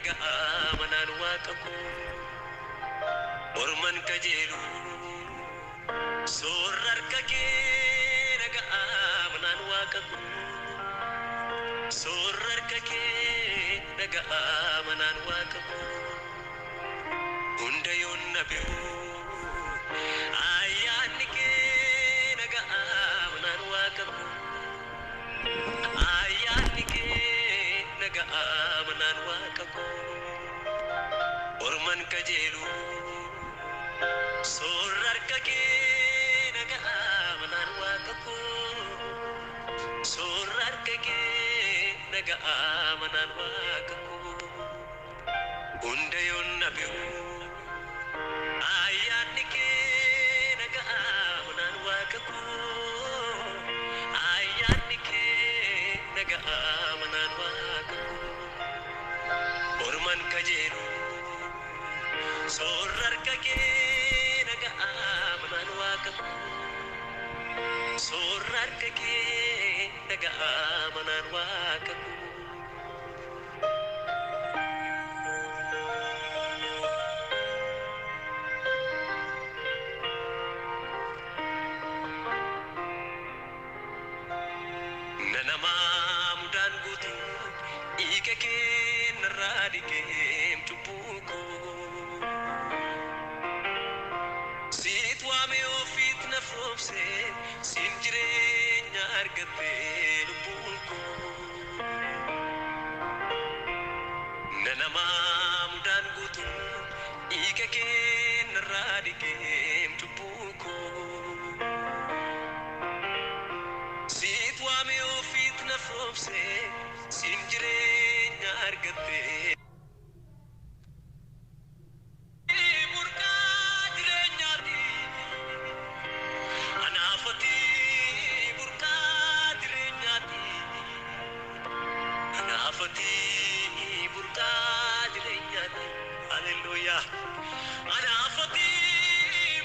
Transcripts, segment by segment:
naga'aa manaan waaqa koo orman kajeelu soorra harka kee naga'aa manaan waaqa koo soorra harka kee naga'aa manaan waaqa koo hunda yoon na be'u ayyaanni kee naga'aa manaan waaqa koo ayyaanni kee naga'aa manaan waaqa koo orman kajeelu soorra harka kee naga'aa manaan waaqa koo soorra harka kee naga'aa manaan waaqa koo hunda yoon na be'u ayyaanni kee naga'aa manaan waaqa koo ayyaanni kee naga'aa manaan waaqa koo orman kajeelu soorra harka kee naga'aa manaan waaqa koo soorra harka kee naga'aa manaan waaqa koo. Nanamaa mudaan guutuu dhiiga kee narraa dhiqeem cubbuu koo. Siit waamee ofiit na foobsee siin jireenya argattee lubbuun koo. Nanamaa mudaan guutuu dhiiga kee narraa dhiqeem cubbuu koo. Siit waamee ofiit na foobsee siin jireenya argattee. Burqaa jireenyaati. Anaafati burqaa jireenyaati. Anaafati burqaa jireenyaati. Haleluuyaa. Anaafati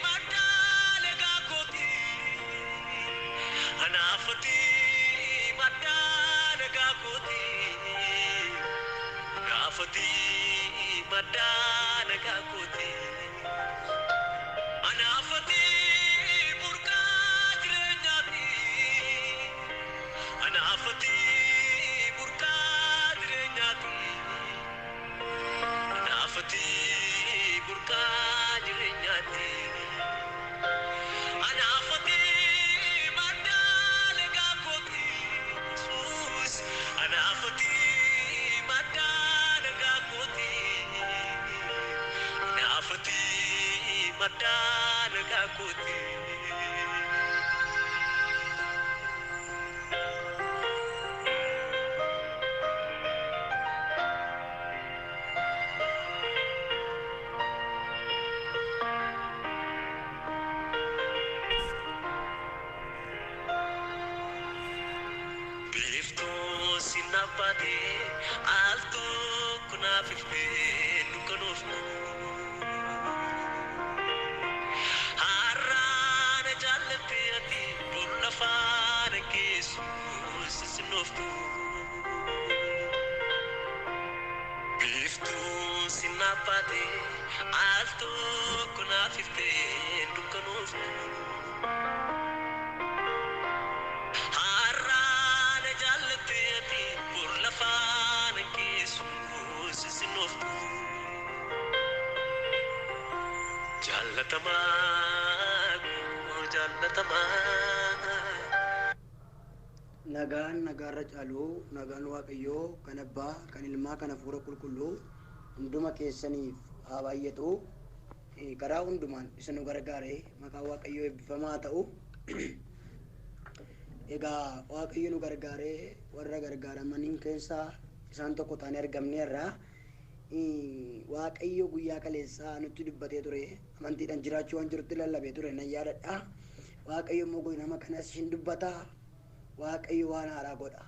madda lagaa kooti. Anaafati madda nagaa kooti. Anaafati madda nagaa kooti. Anaafati burqaa jireenyaati. Anaafati burqaa jireenyaati. Anaafati burqaa jireenyaati. Anaafati madda lagaa kooti. Yesuus anaafati madda nagaa kooti. Anaafati madda nagaa kooti. Biiftuu sinabbaate al tokko naaf iftee dukkanuuftu. Har'aana jaallatte ati dur lafaana geessu sisinooftu. Biiftuu sinabbaate al tokko naaf iftee dukkanuuftu. Har'aana jaallatte ati dur lafaana geessu sisinooftu. Jaallatamaa koo jaallatamaa. Nagaan nagaarra caalu nagaan Waaqayyoo kan abbaa kan ilmaa kan hafuura qulqulluu hunduma keessaniif haa baay'atu. Karaa hundumaan isa nu gargaare maqaan Waaqayyoo eebbifamaa haa ta'u. Egaa Waaqayyo nu gargaaree warra gargaaramaniin keessaa isaan tokko taanee argamneerra. Waaqayyo guyyaa kaleessaa nutti dubbatee ture amantiidhaan jiraachuu waan jirutti lallabee ture nan yaadadha. Waaqayyo immoo nama kanas hin dubbata. Waaqayyo waan haaraa godha.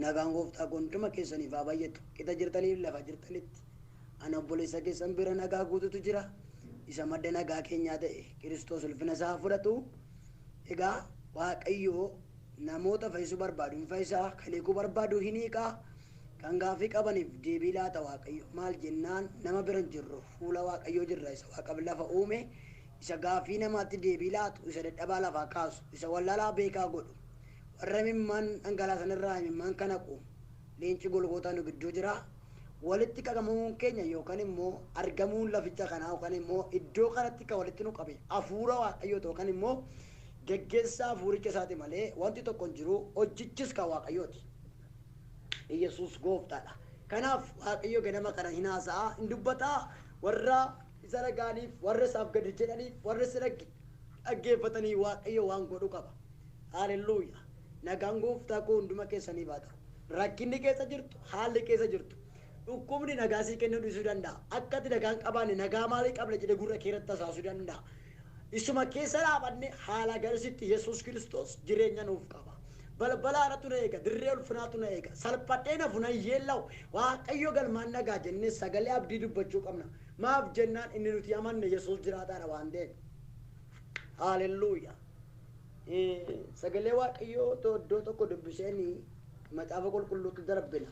Nagaan gooftaa koo hunduma keessaniif haa baay'atu. Qixa jirtaniif lafa jirtanitti. Ana obboleessa keessan bira nagaa guututu jira. Isa madda nagaa keenyaa ta'e Kiristoos ulfina isaa fudhatu. Egaa Waaqayyo namoota fayyisuu barbaadu hin fayyisaa, kan hiikuu barbaadu hin hiikaa. Kan gaaffii qabaniif deebii laata Waaqayyo. Maal jennaan nama bira hin jirru, fuula Waaqayyoo jirra. Isa Waaqaf lafa uume, isa gaaffii namaatti deebii laatu, isa dadhabaa lafaa kaasu, isa wallaalaa beekaa godhu, warra imimmaan dhangalaasan irraa imimmaan kan haqu, leenci Golgootaa nu gidduu jira. Walitti qabamuun keenya yookaan immoo argamuun laficha kanaa yookaan immoo iddoo kanatti kan walitti nu qabe hafuura Waaqayyooti yookaan immoo geggeessaa hafuuricha isaati malee wanti tokko hin jiru. Hojjichis kan Waaqayyooti. Yesuus gooftaadha. Kanaaf Waaqayyo ganama kana hin haasa'a, hin dubbata. Warra isa dhaga'aniif, warra isaaf gadi jedhaniif, warra isa dhaggeeffatanii Waaqayyo waan godhu qaba. Haalelluuyaa. Nagaan gooftaa koo hunduma keessanii haa ta'u. Rakkinni keessa jirtu, haalli keessa jirtu, dhukkubni nagaa sii kennuu dhiisuu danda'a. Akka ati nagaa hin qabaanne, nagaa maalii qabna jedhee gurra kee irratti tasaasuu danda'a. Isuma keessa dhaabanne haala garasitti Yesuus Kiristoos jireenya nuuf qaba. Balbala haaratu na eega, dirree ulfinaatu na eega. Salphadhee nafu nan yeella'u. Waaqayyo galmaan nagaa jennee sagalee abdii dubbachuu qabna. Maaf jennaan inni nuti amanne Yesuus jiraataadha waan ta'eef. Haalelluuyaa. Sagalee Waaqayyoo iddoo tokko dubbiseen macaafa qulqulluutti darbina.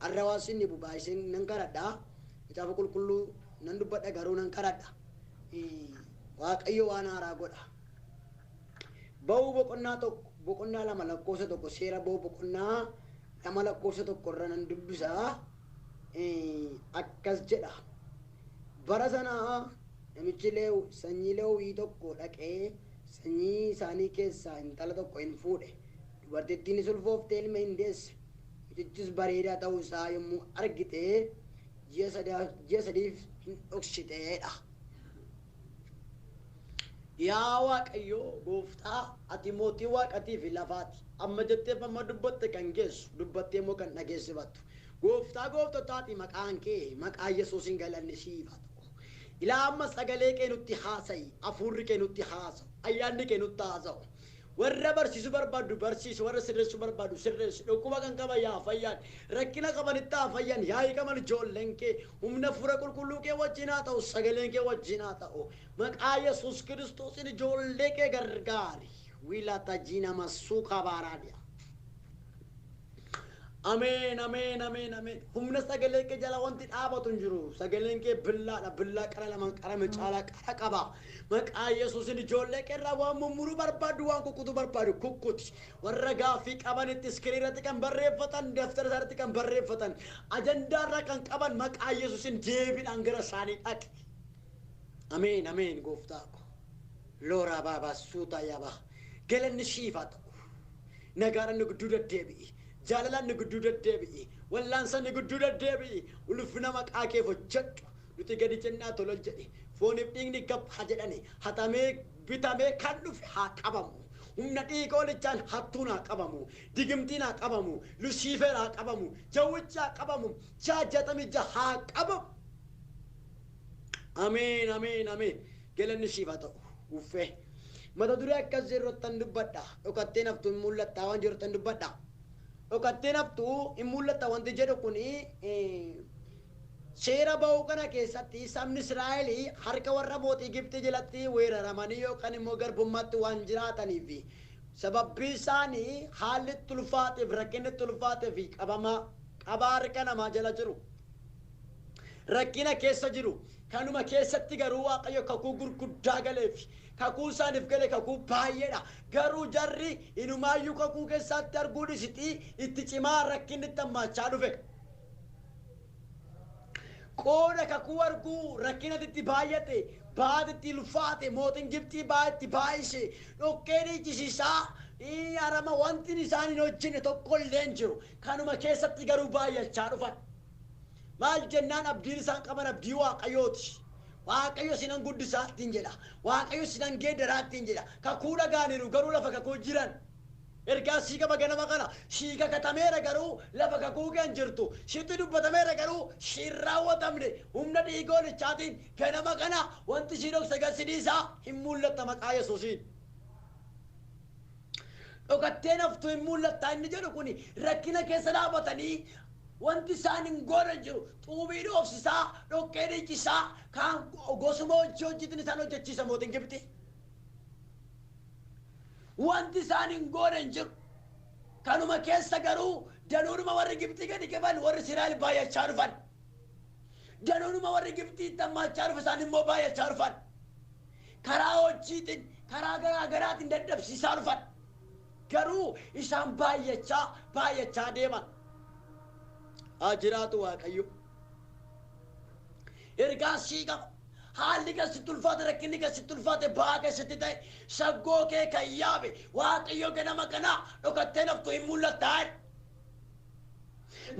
Har'a waan sinni bubaa isin nan kadhadha. Macaafa qulqulluu nan dubbadha, garuu nan kadhadha. Waaqayyo waan haaraa godha. Ba'uu boqonnaa 1, boqonnaa 2 lakkoofsa 1, seera ba'uu boqonnaa 2 lakkoofsa 1 irra nan dubbisa. Akkas jedha. Bara sana namichi sanyii Leewwii tokko dhaqee sanyii isaanii keessaa intala tokko hin fuudhe. Dubartittiinis ulfooftee ilma hin deesse. Mucichis bareedaa ta'uu isaa yommuu argite ji'a sadiif hin dhoksiteedha. Yaa Waaqayyo gooftaa, ati mootii waaqatii fi lafaati. Amma jetteef amma dubbatte kan geessu, dubbattee immoo kan dhageessifattu. Gooftaa gooftotaati maqaan kee, maqaa Yesuusiin galanni siif haa ta'u. Ilaa amma sagalee kee nutti haasa'i, hafuurri kee nutti haasa'u, ayyaanni kee nutti haasa'u. Warra barsiisuu barbaaddu barsiisi, warra sirreessuu barbaaddu sirreessi. Dhukkuba kan qaban yaa fayyan, rakkina qabanitti haa fayyan, yaa hiikaman ijoolleen kee. Humna hafuura qulqulluu kee wajjin haa ta'u, sagaleen kee wajjin haa ta'u. Maqaa Yesuus Kiristoosiin ijoollee kee gargaari. Wiilata jiina masuukaa baaraadhiya. Ameen, ameen, ameen, ameen. Humna sagalee kee jala wanti dhaabatu hin jiru. Sagaleen kee billaadha. Billaa qara lamaan qarame caalaa qara qaba. Maqaa Yesuusiin ijoollee kee irraa waan mummuruu barbaadu, waan kukkutuu barbaadu kukkuti. Warra gaaffii qabanitti iskiriinii irratti kan barreeffatan, daftara isaarratti kan barreeffatan, ajandaa irra kan qaban maqaa Yesuusiin deebiidhaan gara isaanii dhaqi. Ameen, ameen gooftaa ko. Looraa baabaa suutaa yaabaa. Galanni siif haa ta'u. Nagaadhaan nu gidduu deddeebi'i. Jaalalaan nu gidduu deddeebi'i. Wallaansa nu gidduu deddeebi'i. Ulfina maqaa keef hojjedhu. Nuti gadi jennaa tolol jedhi. Fooniif dhiigni gab haa jedhani. Hatamee bitamee kan dhufe haa qabamu. Humna dhiiga olichaan hattuun haa qabamu. Digimtiin haa qabamu. Lusiifeer haa qabamu. Jawwichi haa qabamu. 666 haa qabamu. Ameen, ameen, ameen. Galanni siif haa ta'u. Uffee. Mata duree akkas jirruttan dubbadha. Dhokattee naftu hin mul'atta waan jirruttan dubbadha. Dhokattee naftu hin mul'atta wanti jedhu kuni seera ba'uu kana keessatti sabni Israa'el harka warra mootii Gibxii jalatti weeraramanii yookaan immoo garbummaatti waan jiraataniif sababbii isaanii haalli itti ulfaateef, rakkinni itti ulfaateef qabaa harka namaa jala jiru. Rakkina keessa jiru. Kanuma keessatti garuu Waaqayyo kakuu gurguddaa galeef. Kakuu isaaniif gale kakuu baay'eedha. Garuu jarri inumaayyuu kakuu keessatti arguu dhisitii itti cimaa rakkinni itti hammaachaa dhufe. Qooda kakuu arguu rakkina itti baay'ate, baati itti ulfaate, mootiin Gibxii baay'etti baay'ise, dhoqqee dhiichisiisaa, harama wanti isaan hin hojjenne tokko illee hin jiru. Kanuma keessatti garuu baay'achaa dhufan. Maal jennaan abdiin isaan qaban abdii Waaqayyooti. Waaqayyo sinan guddisaa ittiin jedha. Waaqayyo sinan geeddaraa ittiin jedha. Kakuu dhagaaniiru garuu lafa kakuu jiran. Ergaa sii qaba ganama kana. Sii kakatameera garuu lafa kakuu kan jirtu. Sitti dubbatameera garuu siin raawwatamne. Humna dhiiga olichaatiin ganama kana wanti sii dhokse garsiisaa hin mul'atta maqaa Yesuusiin. Dhokattee naftu hin mul'atta inni jedhu kuni rakkina keessa dhaabatanii wanti isaan hin goone jiru. Xuubii dhoofsisaa, dhoqqee dhiichisaa, kaan gosuma hojii hojjetin isaan hojjechiisa mootiin Gibxii. Wanti isaan hin goone hin jiru. Kanuma keessa garuu danuunuma warri Gibxii gadi qaban warri Israa'el baay'achaa dhufan. Danuunuma warri Gibxii itti hammaachaa dhufe isaan immoo baay'achaa dhufan. Karaa hojiitiin karaa garaa garaatiin dadhabsiisaa dhufan. Garuu isaan baay'achaa baay'achaa deeman. Haa jiraatu Waaqayyo. Ergaan sii qaba. Haalli keessatti ulfaate, rakkinni keessatti ulfaate, ba'aa keessatti ta'e, saggoo kee kan yaabe Waaqayyo ganama kanaa dhokattee naftu hin mul'attaa.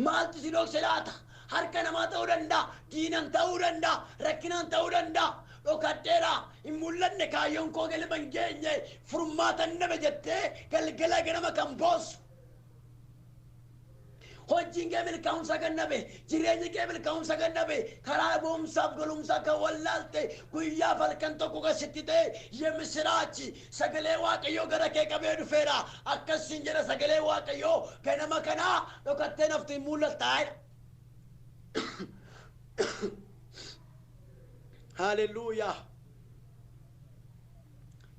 Maaltu si dhokse laata? Harka namaa ta'uu danda'a, diinan ta'uu danda'a, rakkinaan ta'uu danda'a. Dhokadheera hin mul'anne, kaayyoon koo galma hin geenye, furmaata hin dhabe jettee galgala ganama kan boossu. Hojiin kee milkaa'umsa kan dhabe, jireenyi kee milkaa'umsa kan dhabe, karaa boomsaaf galumsaa kan wallaalte, guyyaa halkan tokko keessatti ta'e yemisiraachi sagalee Waaqayyoo gara kee qabee dhufeera. Akkasiin jedha sagalee Waaqayyoo ganama kanaa dhokattee naftu hin mul'attaa. Haleluuyaa.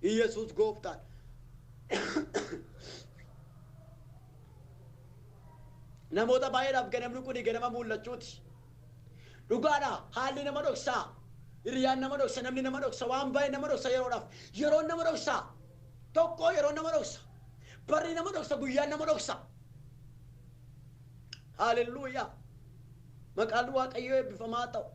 Iyesuus gooftaan. Namoota baay'eedhaaf ganamni kun ganama mul'achuuti. Dhugaadha, haalli nama dhoksaa, hiriyaan nama dhoksa, namni nama dhoksa, waan baay'ee nama dhoksa yeroodhaaf. Yeroon nama dhoksa, tokko yeroon nama dhoksa, barri nama dhoksa, guyyaan nama dhoksa. Haleluuyaa. Maqaan Waaqayyoo eebbifamaa ta'u.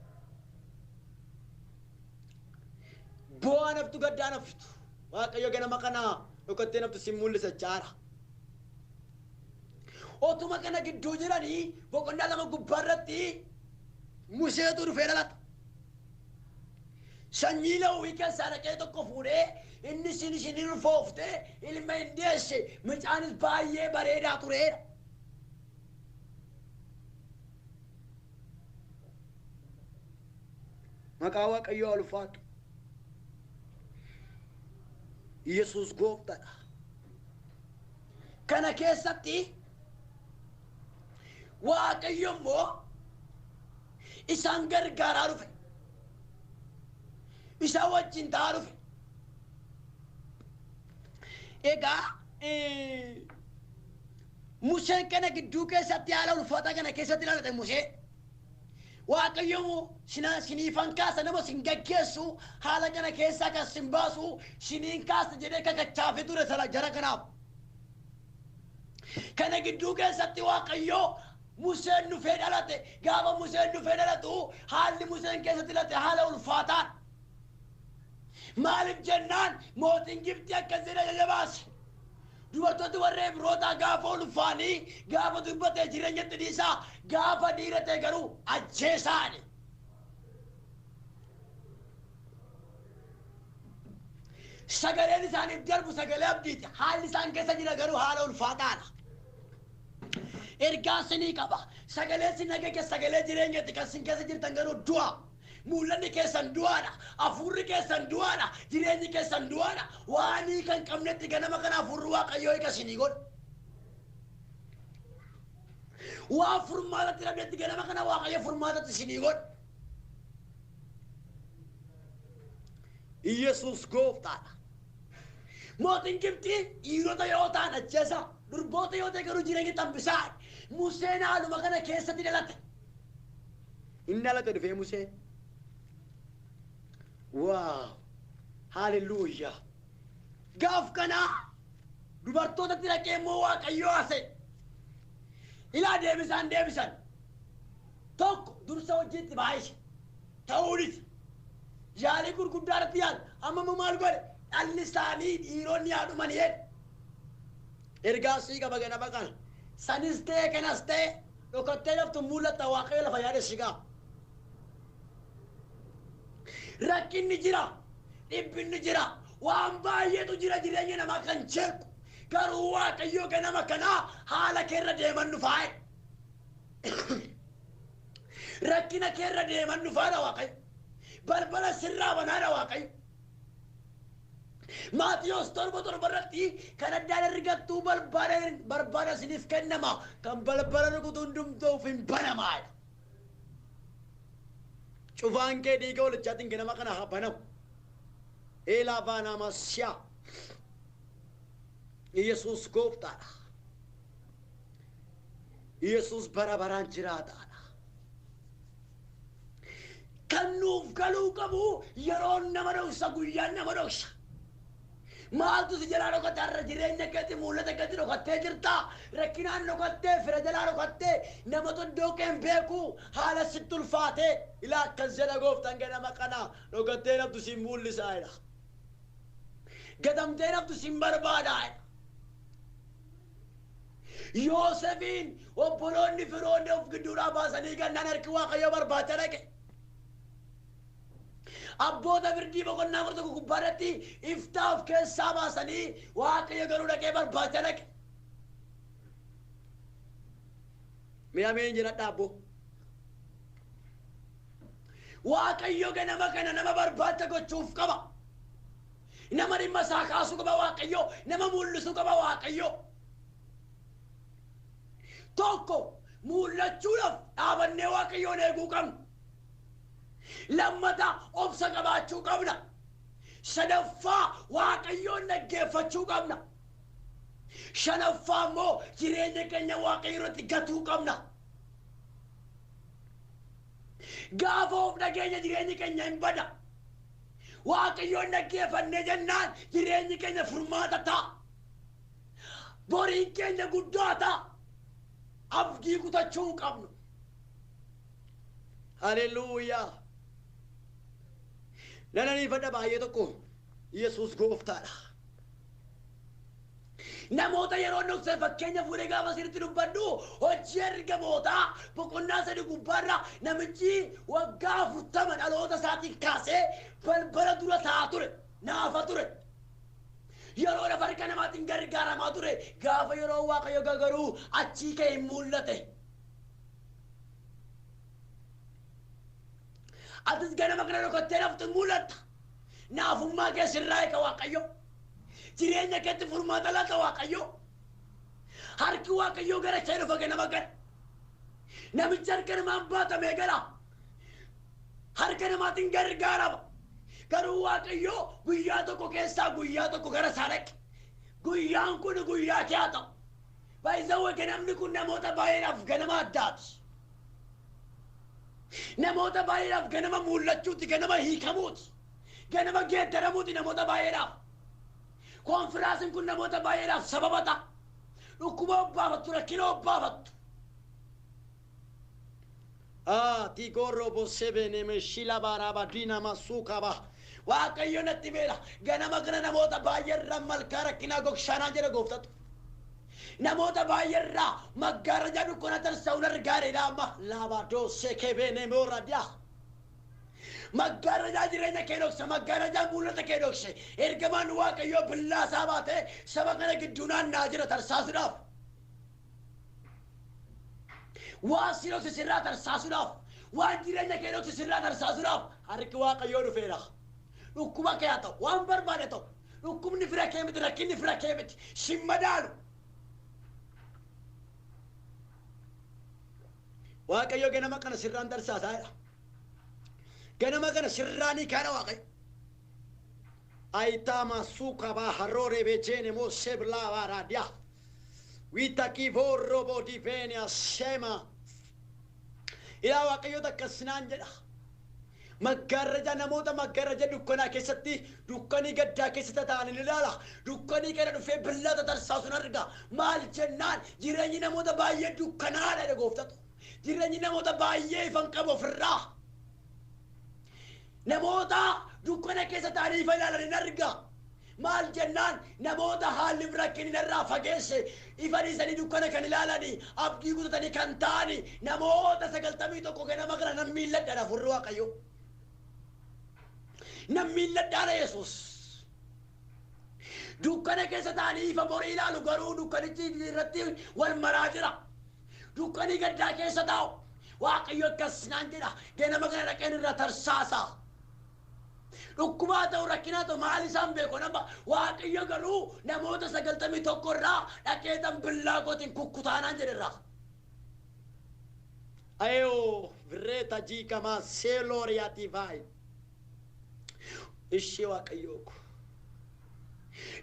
Bu'aa naftu, gaddaa naftu. Waaqayyo ganama kanaa dhokattee naftu si mul'isa jechaadha. Otuma kana gidduu jiranii boqonnaa 2 gubbaarratti Museetu dhufee dhalata. Sanyii Lewwii keessaa dhaqee tokko fuudhee inni isin isin ulfooftee ilma hin deesse, mucaanis baay'ee bareedaa tureera. Maqaa Waaqayyoo ulfaatu. Yesuus gooftaadha. Kana keessatti Waaqayyo immoo isaan gargaaraa dhufe. Isaan wajjin ta'aa dhufe. Egaa Museen kana gidduu keessatti haala ulfaataa kana keessatti dhalate Musee. Waaqayyo siniifan kaasa, nama sin gaggeessu, haala kana keessaa kan sin baasu siniin kaasa jedhee kakachaafee ture sana jara kanaaf. Kana gidduu keessatti Waaqayyo Museen dhufee dhalate. Gaafa Museen dhufee dhalatu haalli Museen keessatti dhalate haala ulfaataan. Maaliif jennaan mootiin Gibxii akkas jedhee ajaja baase. Dubartooti warra Ibrootaa gaafa ulfaanii gaafa dubbatee jireenyatti dhiisaa, gaafa dhiira ta'e garuu ajjeesaani. Sagaleen isaaniif darbu sagalee abdiiti. Haalli isaan keessa jira garuu haala ulfaataadha. Ergaa sinii qaba. Sagalee sin akeeke sagalee jireenyatti, kan sin keessa jirtan garuu du'a. Mul'anni keessan du'aadha. Hafuurri keessan du'aadha. Jireenyi keessan du'aadha. Waanii kan qabnetti ganama kana hafuurri Waaqayyoo hiika sinii godha. Waan furmaatatti dhabnetti ganama kana Waaqayyo furmaatatti sinii godha. Yesuus gooftaadha. Mootiin Gibxii dhiirota yoo ta'an ajjeesa, durboota yoo ta'e garuu jireenya tambisaa. Museen haaluma kana keessatti dhalate. Inni dhalate dhufee Museen. Waaw! Haleluuyaa! Gaaf kanaa dubartootatti dhaqee immoo Waaqayyoo haasa'e. Ilaa deebisaan deebisan. Tokko dursa hojiitti baay'ise. Ta'uunis yaalii gurguddaa irratti yaal. Amma immoo maal godhe? Dhalli isaanii dhiironni haa dhumanii jedhe. Ergaa sii qaba ganama kana. Sanis ta'e kanas ta'e dhokattee laftu mul'atta Waaqayyo lafa yaada si ga'a. Rakkinni jira, dhiphinni jira, waan baay'eetu jira jireenya namaa kan jeequ. Garuu Waaqayyo ganama kanaa haala keerra deeman dhufaa. Rakkina keerra deeman dhufaadha Waaqayyo. Balbala sirraa banaadha Waaqayyo. Maatiyos 7:7 irratti kan addaan argattuu barbaada isiniif kennama, kan balbala rukutu hundumtuuf hin banamaa. Cufaan kee dhiiga walichaatiin ganama kana haa banamu. Eelaa baanaa maasiyaa. Yesuus gooftaadha. Yesuus bara baraan jiraataadha. Kan nuuf galuu qabu yeroon nama dhoksa, guyyaan nama dhoksa. Maaltu si jalaa dhokate har'a jireenya keetti mul'ata keetti dhokattee jirta. Rakkinaan dhokattee, fira jalaa dhokattee, nama iddoo kee hin beeku, haala sitti ulfaatee. Ilaa akkas jedha gooftaan ganama kana dhokattee naftu si mul'isaa jedha. Gatamtee naftu si barbaadaa jedha. Yoosefiin obboloonni firoonni of gidduudhaa baasanii gannaan harki Waaqayyoo barbaacha dhaqe. Abboota firdii boqonnaa 11 gubbaarratti iftaa of keessaa baasanii Waaqayyo garuu dhaqee barbaacha dhaqe. Mi'a meen jedhadha abboo. Waaqayyo ganama kana nama barbaacha gochuuf qaba. Nama dhimma isaa kaasuu qaba Waaqayyo. Nama mul'isuu qaba Waaqayyo. Tokko mul'achuudhaaf dhaabannee Waaqayyoon eeguu qabna. Lammata obsa qabaachuu qabna. Sadaffaa Waaqayyoon dhaggeeffachuu qabna. Shanaffaa immoo jireenya keenya Waaqayyo irratti gatuu qabna. Gaafa of dhageenya jireenyi keenya hin bada. Waaqayyoon dhaggeeffannee jennaan jireenyi keenya furmaata ta'a. Boriin keenya guddaa ta'a. Abdii kutachuu hin qabnu. Haleluuyaa. Nananiifadha baay'ee tokko Yesuus gooftaadha. Namoota yeroo dhoksan fakkeenya fuudhee gaafa sirriitti dubbadhu hojii ergamootaa boqonnaa 3 gubbaarra namichi waggaa 40 dhaloota isaatiin kaasee balbala dura taa'aa ture, naafa ture. Yeroo lafa harka namaatiin gargaaramaa ture gaafa yeroo Waaqayyo garuu achii ka'e hin mul'ate. Atis ganama kana dhokattee naftu hin mul'atta. Naafummaa kee sirraa eega Waaqayyo. Jireenya keetti furmaata laata Waaqayyo. Harki Waaqayyoo gara kee dhufa ganama kana. Namichi harka namaan baatamee gara. Harka namaatiin gargaarama. Garuu Waaqayyo guyyaa tokko keessaa guyyaa tokko gara isaa dhaqe. Guyyaan kun guyyaa kee haa ta'u. Baay'isawwan ganamni kun namoota baay'eedhaaf ganama addaati. Namoota baay'eedhaaf ganama mul'achuuti, ganama hiikamuuti, ganama geeddaramuuti namoota baay'eedhaaf. Konfiraansiin kun namoota baay'eedhaaf sababa ta'a. Dhukkuba obbaafattu, rakkina obbaafattu. Tigorro sebene shila baraba dinama sukaba. Waaqayyo natti beela. Ganama kana namoota baay'eerraa malkaa rakkinaa gogshaanaa jedha gooftatu. Namoota baay'eerraa maggaarajaa dukkana tarsa'uun argaareedha amma. Laabadoo sekebeene mooradiyaa. Maggaarajaa jireenya kee dhokse, maggaarajaa mul'ata kee dhokse. Ergamaan Waaqayyoo billaa isaa baatee saba kana gidduu naanna'aa jira tarsaasuudhaaf. Waan si dhokse sirraa tarsaasuudhaaf, waan jireenya kee dhokse sirraa tarsaasuudhaaf harki Waaqayyoo dhufeera. Dhukkuba kee haa ta'u, waan barbaade ta'u, dhukkubni fira kee miti, rakkinni fira kee miti, sin madaalu. Waaqayyo ganama kana sirraan tarsaasaa jedha. Ganama kana sirraa ni kaadha Waaqayyo. Ayitaama suukabaa harroore beecheene moo seblaa baaraadiyaa. Wiitaki vorrobo difeene asseema. Ilaa Waaqayyo takka sinaan jedha. Maggaarraja namoota maggaarraja dukkanaa keessatti dukkanii gaddaa keessatti ta'anii ilaala. Dukkanii kana dhufee billaa tatarsaasuun arga. Maal jennaan jireenyi namoota baay'ee dukkanaadha jedha gooftatu. Jireenyi namoota baay'ee ifan qabu ofirraa. Namoota dukkana keessa ta'anii ifa ilaalan hin arga. Maal jennaan namoota haalli rakkinni irraa fageesse ifa dhiisanii dukkana kan ilaalanii abdii kutatanii kan ta'anii namoota 91 ganama kana nan miilladhaadha furri Waaqayyo. Nan miilladhaadha Yesuus. Dukkana keessa ta'anii ifa borii ilaalu garuu dukkanichi irratti wal maraa jira. Dukkanii gaddaa keessa taa'u. Waaqayyo akkas naan jedha ganama kana dhaqeen irra tarsaasa. Dhukkubaa ta'u rakkinaa ta'u maal isaan beeku nama Waaqayyo garuu namoota 91 irraa dhaqeetan billaa kootiin kukkutaanaan jedherraa. Ayoo virreeta jiikamaa seelooriyaati faayi. Ishee Waaqayyoo ko.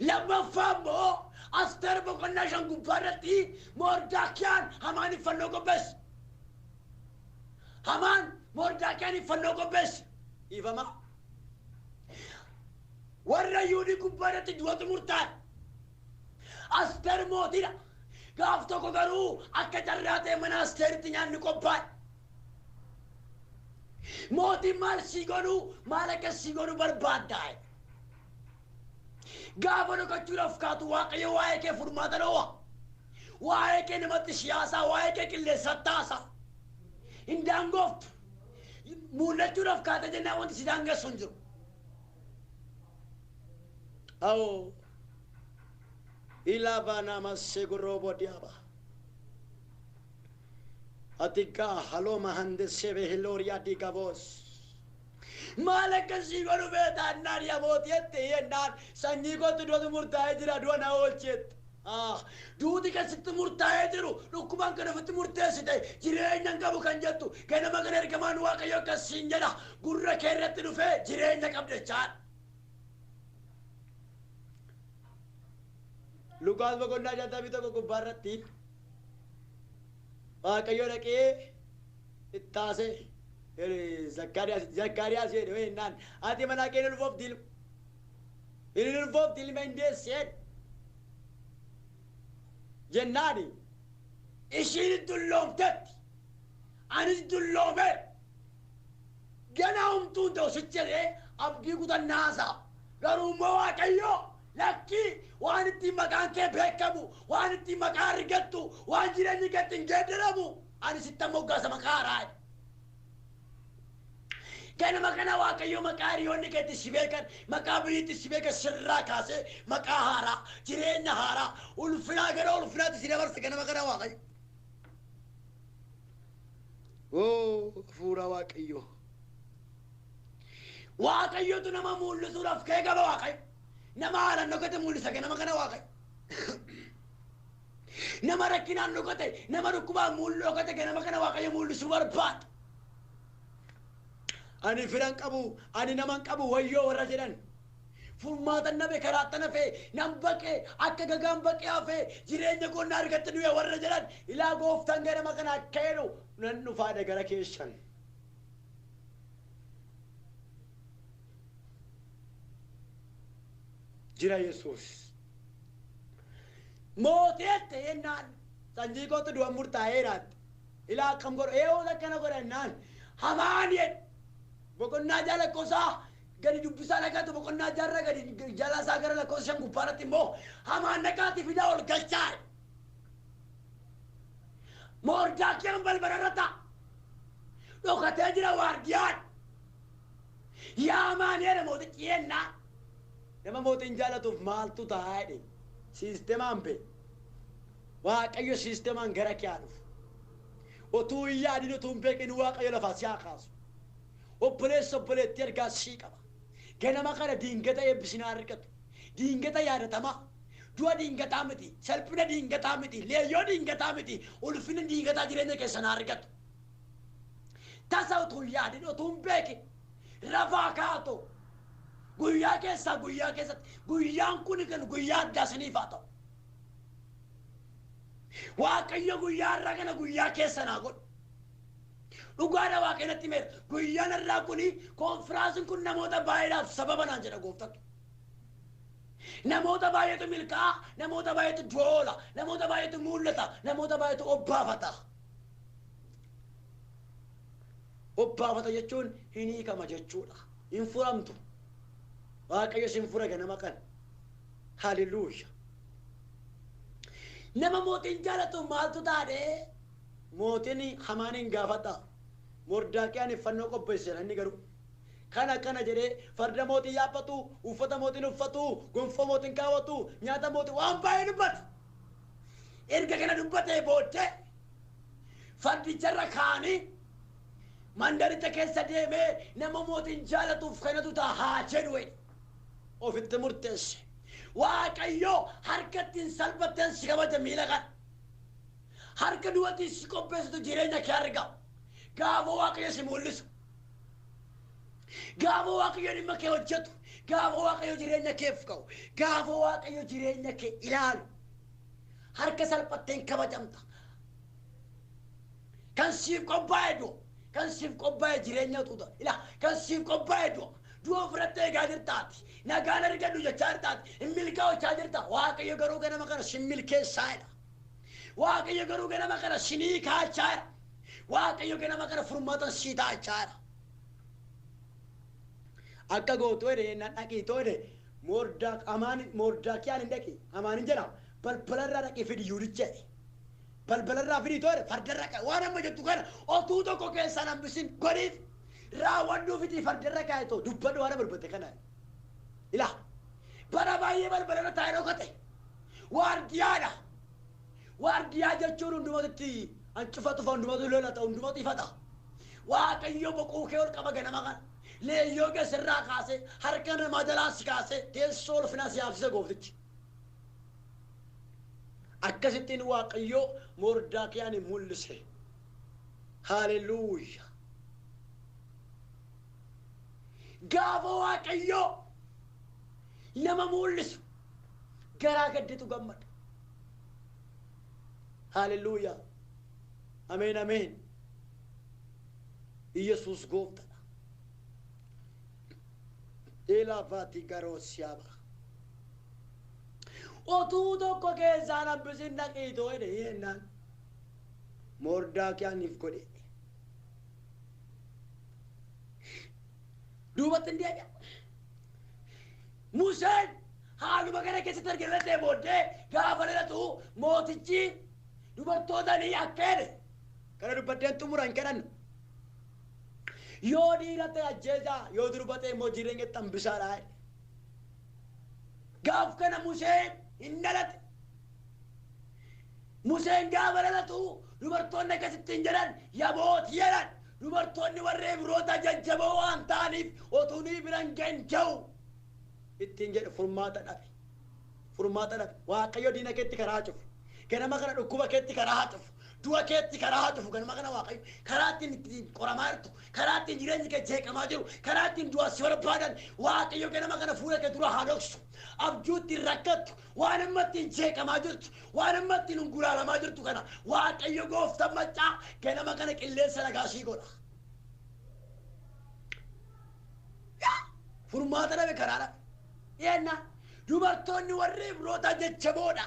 Lammaffaa immoo Asteer boqonnaa 5 gubbaa irratti Moordaakiyaan Hamaaniif fannoo qopheesse. Hamaan Moordaakiyaaniif fannoo qopheesse. Dhiifama. Warra Yihuudii gubbaa irratti du'atu murtaa'e. Asteer mootiidha. Gaaf tokko garuu akka carraa ta'e mana Asteeritti nyaanni qophaa'e. Mootiin maal sii godhuu, maal akka sii godhuu barbaaddaa? Gaafa dhokachuudhaaf kaatu Waaqayyo waa'ee kee furmaata dhoowwa. Waa'ee kee namatti siyaasaa, waa'ee kee qilleensatti haasaa. Hin daangooftu. Mul'achuudhaaf kaata jennaan wanti si daangessu hin jiru. Awoo. Ilaaba nama seguroo diaba. Atiga haloma hande sebe hiloria digavos. Maal akkasii godhu beektaa innaan yaa mootii jette yennaan sanyii kootu du'atu murtaa'ee jira du'a na oolcheette. Duuti kan sitti murtaa'ee jiru dhukkubaan kan ofitti murteessite jireenya hin qabu kan jettu ganama kana ergamaan Waaqayyo akkasiin jedha gurra kee irratti dhufee jireenya qabda jechaadha. Lukaas boqonnaa 61 gubbaa irratti Waaqayyo dhaqee ittaasee Zakkaariyaas jedhe jennaan ati mana kee hin ulfoofti ilma. Hin ulfoofti ilma hin deesseen. Jennaani ishiin dulloomtetti anis dulloome ganaa humtuun ta'u sitti jedhee abdii kutannaasaa garuu immoo Waaqayyo lakkii waan ittiin maqaan kee beekamu waan ittiin maqaa argattu waan jireenyi kee ittiin geeddaramu ani sitti moggaasa maqaa haaraa. Ganama kana Waaqayyo maqaa hiriyoonni keetti si beekan maqaa biyyitti si beekan sirraa kaasee maqaa haaraa jireenya haaraa ulfinaa gara ulfinaatti si dabarse ganama kana Waaqayyo. Oo hafuura Waaqayyo. Waaqayyotu nama mul'isuudhaaf kee qaba Waaqayyo. Nama haalaan dhokate mul'isa ganama kana Waaqayyo. Nama rakkinaan dhokate nama dhukkubaan dhokate ganama kana Waaqayyo mul'isuu barbaada. Ani firan qabu, ani naman qabu wayyoo warra jedhan. Furmaata nabe karaatti nafe, nan baqee akka gagaan baqee hafee jireenya qonnaa argatte du'e warra jedhan. Ilaa gooftaan ganama kana akka jedhu nan dhufaadha gara keessan. Jira Yesuus. Mootii jennaan sanyii kootu du'a murtaa'eeraatti. Ilaa akkam godhu eewoon akkana godha jennaan Hamaan jedhe. Boqonnaa jala lakkoofsaa gadi dubbisaa dhaqaatu boqonnaa jaarraa gadi jala isaa gara lakkoofsa 5 gubbaarratti immoo Hamaan dhaqaati fidaa ol galchaa. Moordaakiyaan balbala irra ta'a. Dhokatee jira waardiyaan. Yaa Hamaan jedhe mootichi yennaa. Nama mootiin jaalatuuf maaltu ta'a jedhe. Siistemaan bee. Waaqayyo siistemaan gara kee haa dhufu. Otuu hin yaadin otuu hin beekin Waaqayyo lafaa si haa kaasu. Obboleessa obboleettii argaa sii qaba. Ganama kana diingata eebbisinaa argatu. Diingata yaadatamaa. Du'a diingataa miti. Salphina diingataa miti. Leeyyoo diingataa miti. Ulfina diingataa jireenya keessan argatu. Tasa otuu hin yaadin otuu hin beekin. Rafaa kaatu. Guyyaa keessaa guyyaa keessatti guyyaan kun kan guyyaa addaa isiniif haa ta'u. Waaqayyo guyyaa har'aa kana guyyaa keessan haa godhu. Dhugaadha Waaqayyo natti himeera. Guyyaan har'aa kuni konfiraansiin kun namoota baay'eedhaaf sababa naan jedha gooftaan. Namoota baay'eetu milkaa'a, namoota baay'eetu du'oola, namoota baay'eetu mul'ata, namoota baay'eetu obbaafata. Obbaafata jechuun hin hiikama jechuudha. Hin furamtu. Waaqayyo sin fura ganama kana. Haleluuya. Nama mootiin jaalatu maaltu taadhee? Mootiin Hamaaniin gaafata. Mordaaqiyaan fannoo qopheesseera inni garuu. Kana kana jedhee farda mootii yaabbatu, uffata mootiin uffatu, gonfoo mootiin kaawwatu, nyaata mootii waan baay'ee dubbatu. Erga kana dubbatee booddee fardicharra kaanii mandaricha keessa deemee nama mootiin jaalatuuf kanatu ta'a haa jedhu jedhe. Ofitti murteesse. Waaqayyo harka ittiin salphatteen si kabaja miila kana. Harka du'atiin si qopheessitu jireenya kee argama. Gaafa Waaqayyo si mul'isu. Gaafa Waaqayyo dhimma kee hojjetu. Gaafa Waaqayyo jireenya keef ka'u. Gaafa Waaqayyo jireenya kee ilaalu. Harka salphatteen kabajamta. Kan siif qophaa'e du'a. Kan siif qophaa'e jireenya tuuta. Ila kan siif qophaa'e du'a. Du'a ofirratti eegaa jirtaati. Nagaan argadhu jechaa jirtaati. Hin milkaa'u jechaa jirta. Waaqayyo garuu ganama kana sin milkeessaa'edha. Waaqayyo garuu ganama kana sinii kaachaa'edha. Waaqayyo ganama kana furmaatan sii taachaa'edha. Akka gootu jedhe nan dhaqiitoo jedhe Mordaak amaan Mordaakiyaan hin dhaqi amaanin jedha balbalarraa dhaqii fidi Yihudicha jedhe. Balbalarraa fidii too jedhe fardarra kaa'e waan amma jettu kana otuu tokko keessaan hambisin godhiif raawwadhuu fitii fardarra kaa'e too dubbadhu waan amma dubbatte kana. Ilaa bara baay'ee balbalarra taa'ee dhokate waardiyaadha. Waardiyaa jechuun hundumatutti hancufa tufa hundumatu lolata hundumatu ifata. Waaqayyo boquu kee ol qaba ganama kana. Leeyyoo kee sirraa kaasee harka namaa jalaa si kaasee teessoo ulfinaa si haafsisa gooftichi. Akkasittiin Waaqayyo Mordaakiyaan mul'ise. Haaleluyyaa. Gaafa Waaqayyo nama mul'isu garaa gadditu gammada. Haaleluyyaa. Ameen ameen. Iyesuus gooftaadha. Eelaa garoo siyaaba. Otuu tokko keessaan hambisin dhaqiitoo jedhe jennaan. Mordaakiyaaniif godhe. Duubatti hin deebi'a. Museen haaluma kana keessatti argina booddee gaafa dhalatu mootichi dubartoota ni akka jedhe. Kana dubbadheen xumura hin kadhannu. Yoo dhiira ta'e ajjeesaa yoo durba ta'e immoo jireenya itti hambisaadha. Gaaf kana Museen hin dhalate. Museen gaafa dhalatu dubartoonni akkasitti hin jedhan yabooti jedhan. Dubartoonni warra Ibroota jajjaboo waan ta'aniif otuu ni biran ga'u. Ittiin jedhe furmaata dhabe. Furmaata dhabe. Waaqayyo diina keetti karaa cufu. Ganama kana dhukkuba keetti karaa cufu. Du'a keetti karaa cufu ganama kana Waaqayyo karaa ittiin qoramaa jirtu karaa ittiin jireenyi kee jeeqamaa jiru karaa ittiin du'a si barbaadan Waaqayyo ganama kana fuula kee dura haa dhoksu. Abjuu ittiin rakkattu waan amma ittiin jeeqamaa jirtu waan amma ittiin ungulaalamaa jirtu kana Waaqayyo gooftaan maccaa ganama kana qilleensa nagaa sii godha. Furmaata dhabe karaa dhabe. Yennaa dubartoonni warri Ibroota jajjaboodha.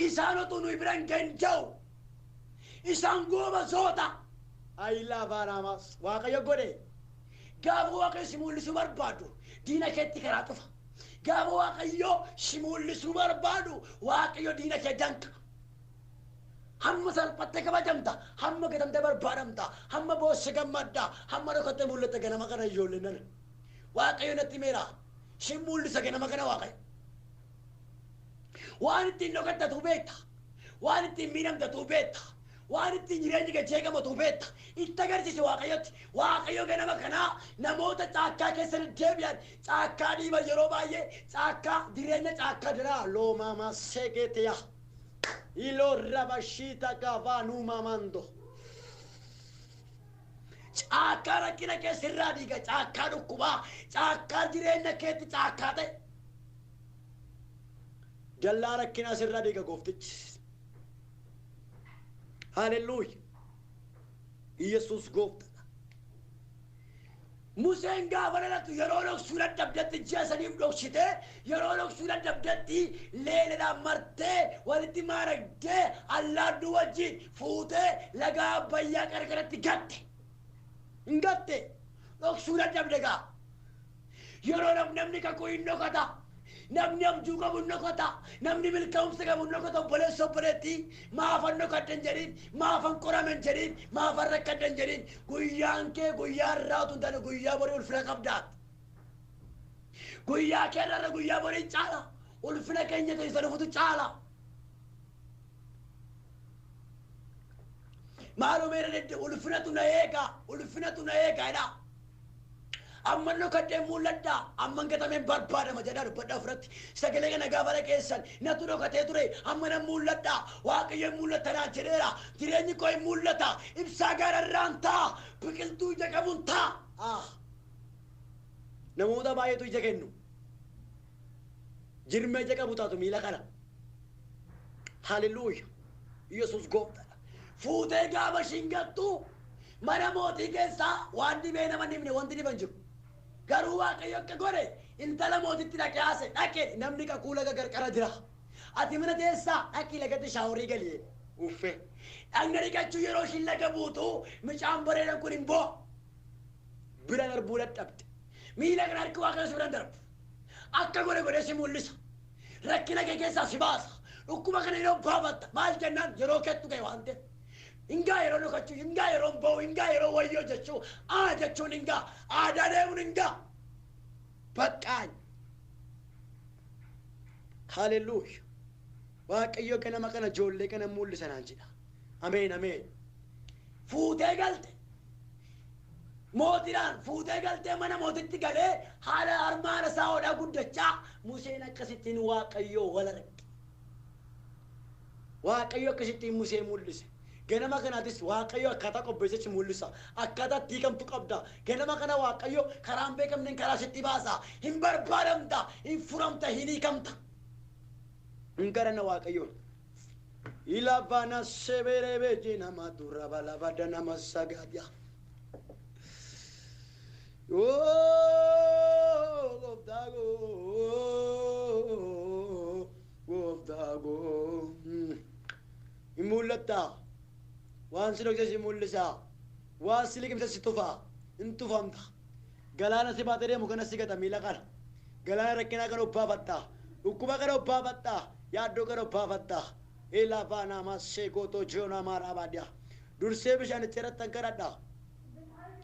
Isaan otuu nuyi biran ga'u. Isaan goobazoota. Ayilaa baanaamaas Waaqayyo godhe. Gaafa Waaqayyo si mul'isuu barbaadu diina keetti karaa cufa. Gaafa Waaqayyo si mul'isuu barbaadu Waaqayyo diina kee danqa. Hamma salphattee kabajamta, hamma gatamtee barbaadamta, hamma boosse gammadda, hamma dhokattee mul'atta ganama kana ijoollee nana. Waaqayyo natti meera. Si mul'isa ganama kana Waaqayyo. Waan ittiin dhokattatu beekta. Waan ittiin miidhamtatu beekta. Waan ittiin jireenyi kee jeeqamatu beekta. Itti agarsiise Waaqayyotti. Waaqayyo ganama kanaa namoota caakkaa keessa deddeebi'an caakkaa dhiiban yeroo baay'ee caakkaa jireenya caakkaa diraa loomaama seegeeteya. Iloo rabashiita gaavaanuu maamando. Caakkaa rakkina keessa irraa dhiiga caakkaa dhukkubaa caakkaa jireenya keetti caakkaa ta'e. Dallaa rakkinaa sirraa dhiiga gooftichi. Haaleluyyaa. Iyesuus gooftaadha. Museen gaafa dhalatu yeroo dhoksuu dadhabdetti ji'a sadiif dhoksitee yeroo dhoksuu dadhabdetti leeleedhaan martee walitti maaragdee allaadduu wajjin fuutee laga Abbayyaa qarqaratti gatte. Hin gatte. Dhoksuu dadhabde gaa. Yeroo namni kakuu hin dhokata. Namni abjuu qabu hin dhokata. Namni milkaa'umsa qabu hin dhokata. Obboleessa obboleettii maafan dhokadhe hin jedhin, maafan qorame hin jedhin, maafan rakkadhe hin jedhin. Guyyaan kee guyyaa irraa utuu hin taane guyyaa borii ulfina qabdaat. Guyyaa kee irra guyyaa borii caala. Ulfina keenya keessa dhufutu caala. Maaloo meera dedde ulfinatu na eega, ulfinatu na eega jedha. Amman dhokadhee mul'adha, amman gatameen barbaadama jedhaa dubbadhaa ofirratti. Sagalee kana gaafa dhageessan natu dhokatee ture, amma nan mul'adha. Waaqayyo hin mul'ata naan jedheera. Jireenyi koo hin mul'ata. Ibsaa gaararraan ta'a. Biqiltuu ija qabuun ta'a. Namoota baay'eetu ija kennu. Jirma ija qabu taatu miila kana. Haleluuya. Yesuus gooftaadha. Fuutee gaafa ishiin gattu mana mootii keessaa waan dhibee nama dhibne wanti dhiban jiru. Garuu Waaqayyo akka godhe intala mootitti dhaqee haase dhaqee namni kakuu laga qarqara jira. Ati mana teessaa dhaqii lagatti shaaworii galee. Uffee. Dhagna dhiqachuu yeroo ishiin laga buutu mucaan bareedan kun hin boo'a. Bira darbuu dadhabde. Miila kana harki Waaqayyo si bira darbu. Akka godhe godhee si mul'isa. Rakkina kee keessaa si baasa. Dhukkuba kana yeroo baafatta. Maal jennaan yeroo keettu ga'e waan ta'eef. Hingaa yeroo dhokachuu, hingaa yeroo ba'u, hingaa yeroo wayyoo jechuu, aa jechuun hingaa, aadaa deemuun hingaa. Baqqaan. Haleluuya. Waaqayyo ganama kana ijoollee kana mul'isa naan jedha. Ameen ameen. Fuutee galte. Mootiidhaan fuutee galtee mana mootitti galee haala armaan isaa hodhaa guddachaa Museen akkasittiin Waaqayyoo wal arge. Waaqayyo akkasittiin Musee mul'ise. Ganama kanaatis Waaqayyo akkaataa qopheessichi mul'isa. Akkaataa itti hiikamtu qabda. Ganama kana Waaqayyo karaa hin beekamneen karaa sitti baasa. Hin barbaadamta, hin furamta, hin hiikamta. Hin kadhanna Waaqayyoon. Ilaafana seberebee nama durra balabada nama sagaadya. Gooftaa koo, gooftaa koo. Hin mul'attaa. Waan si dhokse si mul'isa. Waan si liqimse si tufa. Hin tufamta. Galaana si baatee deemu kana si gata miila kana. Galaana rakkinaa kana obbaafatta. Dhukkuba kana obbaafatta. Yaaddoo kana obbaafatta. Ilaafaa nama seekootoo jiru nama raabaadha. Dursee bishaanicha irratti kadhadha.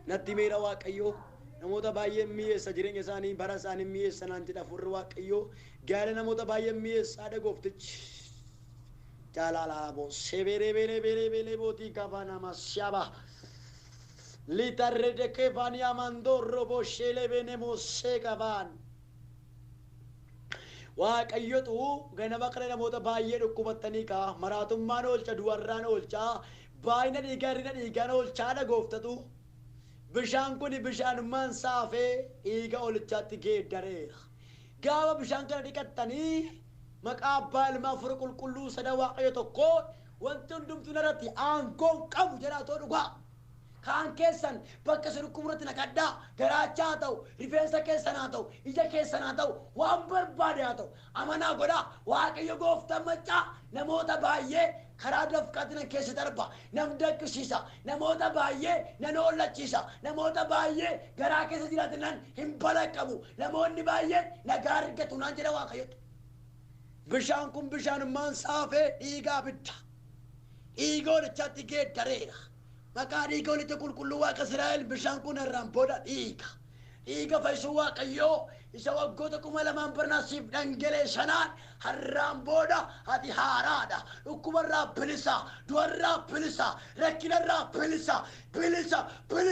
Natti miira Waaqayyoo. Namoota baay'ee mi'eessa jireenya isaanii bara isaanii mi'eessa naan jedha furri Waaqayyoo. Gaala namoota baay'ee mi'eessaadha gooftichi. Jaalalaabo seberee belee belee belee bootii qaba nama shaba. Litarre de kefani amando robo shele benemo seekaban. Waaqayyotu ganama kana namoota baay'ee dhukkubattanii kaa maraatummaan oolcha du'arraan oolcha baay'ina dhiigaa hir'ina dhiigaan oolchaadha gooftatu. Bishaan kun bishaanummaan saafee dhiiga oolichaatti geeddareera. Gaafa bishaan kana dhiqattanii maqaa abbaa ilmaa hafuura qulqulluu sada Waaqayyo tokko wanti hundumtuu narratti aangoon qabu jedhaa dhugaa. Kaan keessan bakka isin dhukkuburratti naqadhaa garaachaa haa ta'u rifeensa keessan haa ta'u ija keessan haa ta'u waan barbaade haa ta'u amanaa godhaa Waaqayyo gooftaan maccaa namoota baay'ee karaa dafqaatti nan keessa darba nam daqqisiisa namoota baay'ee nan hollachiisa namoota baay'ee garaa keessa jiraatan nan hin balaqqabu namoonni baay'een nagaa argatu naan jedha Waaqayyotu. Bishaan kun bishaanummaan saafee dhiigaa abidda. Dhiiga olichaatti geeddareera. Maqaa dhiiga olicha qulqulluu Waaqa Israa'el bishaan kun irraan booda dhiiga. Dhiiga fayyisuu Waaqayyoo isa waggoota 2000 barnaa siif dhangalee sanaan har'aan booda ati haaraadha. Dhukkubarraa bilisa, du'arraa bilisa, rakkinarraa bilisa, bilisa, bilisa.